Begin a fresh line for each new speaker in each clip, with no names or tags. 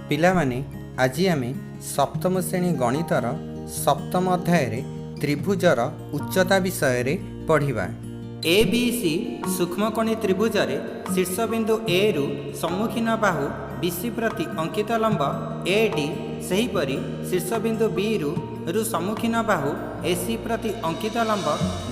ପିଲାମାନେ, ଆଜି ଆମେ ସପ୍ତମ ଶ୍ରେଣୀ ଗଣିତର ସପ୍ତମ ଅଧ୍ୟାୟରେ ତ୍ରିଭୁଜର ଉଚ୍ଚତା ବିଷୟରେ ପଢ଼ିବା। ଏ ବି ସି ସୂକ୍ଷ୍ମକୋଣୀ ତ୍ରିଭୁଜରେ ଶୀର୍ଷବିନ୍ଦୁ ଏରୁ ସମ୍ମୁଖୀନ ବାହୁ ବି ସି ପ୍ରତି ଅଙ୍କିତ ଲମ୍ବ ଏ ଡି, ସେହିପରି ଶୀର୍ଷବିନ୍ଦୁ ବିରୁ ସମ୍ମୁଖୀନ ବାହୁ ଏ ସି ପ୍ରତି ଅଙ୍କିତ ଲମ୍ବ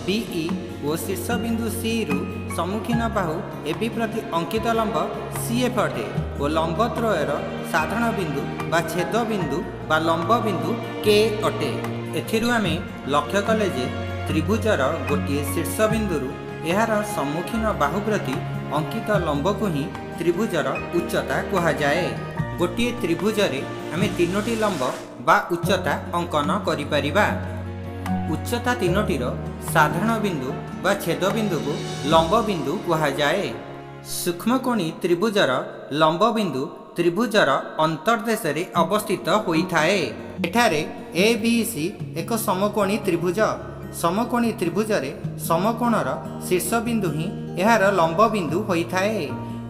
ବି ଇ ଓ ଶୀର୍ଷବିନ୍ଦୁ ସିରୁ ସମ୍ମୁଖୀନ ବାହୁ ଏ ବି ପ୍ରତି ଅଙ୍କିତ ଲମ୍ବ ସି ଏଫ୍ ଅଟେ ଓ ଲମ୍ବ ତ୍ରୟର ସାଧାରଣ ବିନ୍ଦୁ ବା ଛେଦ ବିନ୍ଦୁ ବା ଲମ୍ବ ବିନ୍ଦୁ କେ ଅଟେ। ଏଥିରୁ ଆମେ ଲକ୍ଷ୍ୟ କଲେ ଯେ ତ୍ରିଭୁଜର ଗୋଟିଏ ଶୀର୍ଷବିନ୍ଦୁରୁ ଏହାର ସମ୍ମୁଖୀନ ବାହୁ ପ୍ରତି ଅଙ୍କିତ ଲମ୍ବକୁ ହିଁ ତ୍ରିଭୁଜର ଉଚ୍ଚତା କୁହାଯାଏ। ଗୋଟିଏ ତ୍ରିଭୁଜରେ ଆମେ ତିନୋଟି ଲମ୍ବ ବା ଉଚ୍ଚତା ଅଙ୍କନ କରିପାରିବା। ଉଚ୍ଚତା ତିନୋଟିର ସାଧାରଣ ବିନ୍ଦୁ ବା ଛେଦ ବିନ୍ଦୁକୁ ଲମ୍ବ ବିନ୍ଦୁ କୁହାଯାଏ। ସୂକ୍ଷ୍ମକୋଣୀ ତ୍ରିଭୁଜର ଲମ୍ବ ବିନ୍ଦୁ ତ୍ରିଭୁଜର ଅନ୍ତର୍ଦେଶରେ ଅବସ୍ଥିତ ହୋଇଥାଏ। ଏଠାରେ ଏ ବି ସି ଏକ ସମକୋଣୀ ତ୍ରିଭୁଜ। ସମକୋଣୀ ତ୍ରିଭୁଜରେ ସମକୋଣର ଶୀର୍ଷବିନ୍ଦୁ ହିଁ ଏହାର ଲମ୍ବ ବିନ୍ଦୁ ହୋଇଥାଏ।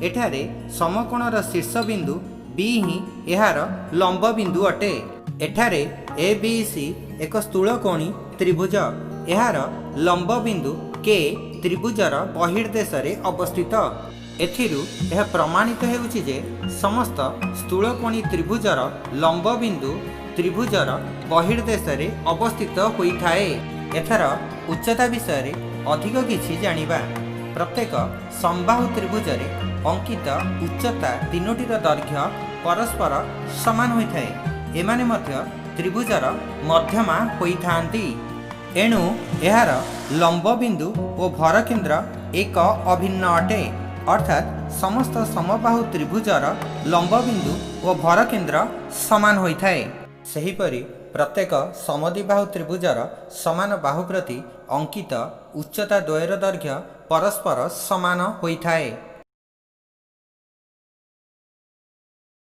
ଏଠାରେ ସମକୋଣର ଶୀର୍ଷବିନ୍ଦୁ ବି ହିଁ ଏହାର ଲମ୍ବ ବିନ୍ଦୁ ଅଟେ। ଏଠାରେ ଏ ବି ସି ଏକ ସ୍ଥୂଳକୋଣୀ ତ୍ରିଭୁଜ। ଏହାର ଲମ୍ବ ବିନ୍ଦୁ କେ ତ୍ରିଭୁଜର ବହିର୍ଦେଶରେ ଅବସ୍ଥିତ। ଏଥିରୁ ଏହା ପ୍ରମାଣିତ ହେଉଛି ଯେ ସମସ୍ତ ସ୍ଥୂଳକୋଣୀ ତ୍ରିଭୁଜର ଲମ୍ବ ବିନ୍ଦୁ ତ୍ରିଭୁଜର ବହିର୍ଦେଶରେ ଅବସ୍ଥିତ ହୋଇଥାଏ। ଏଥର ଉଚ୍ଚତା ବିଷୟରେ ଅଧିକ କିଛି ଜାଣିବା। ପ୍ରତ୍ୟେକ ସମବାହୁ ତ୍ରିଭୁଜରେ ଅଙ୍କିତ ଉଚ୍ଚତା ତିନୋଟିର ଦୈର୍ଘ୍ୟ ପରସ୍ପର ସମାନ ହୋଇଥାଏ। ଏମାନେ ମଧ୍ୟ ତ୍ରିଭୁଜର ମଧ୍ୟମା ହୋଇଥାନ୍ତି। ଏଣୁ ଏହାର ଲମ୍ବ ବିନ୍ଦୁ ଓ ଭରକେନ୍ଦ୍ର ଏକ ଅଭିନ୍ନ ଅଟେ। ଅର୍ଥାତ୍ ସମସ୍ତ ସମବାହୁ ତ୍ରିଭୁଜର ଲମ୍ବ ବିନ୍ଦୁ ଓ ଭରକେନ୍ଦ୍ର ସମାନ ହୋଇଥାଏ। ସେହିପରି ପ୍ରତ୍ୟେକ ସମଦ୍ୱିବାହୁ ତ୍ରିଭୁଜର ସମାନ ବାହୁ ପ୍ରତି ଅଙ୍କିତ ଉଚ୍ଚତା ଦ୍ୱୟର ଦୈର୍ଘ୍ୟ ପରସ୍ପର ସମାନ ହୋଇଥାଏ।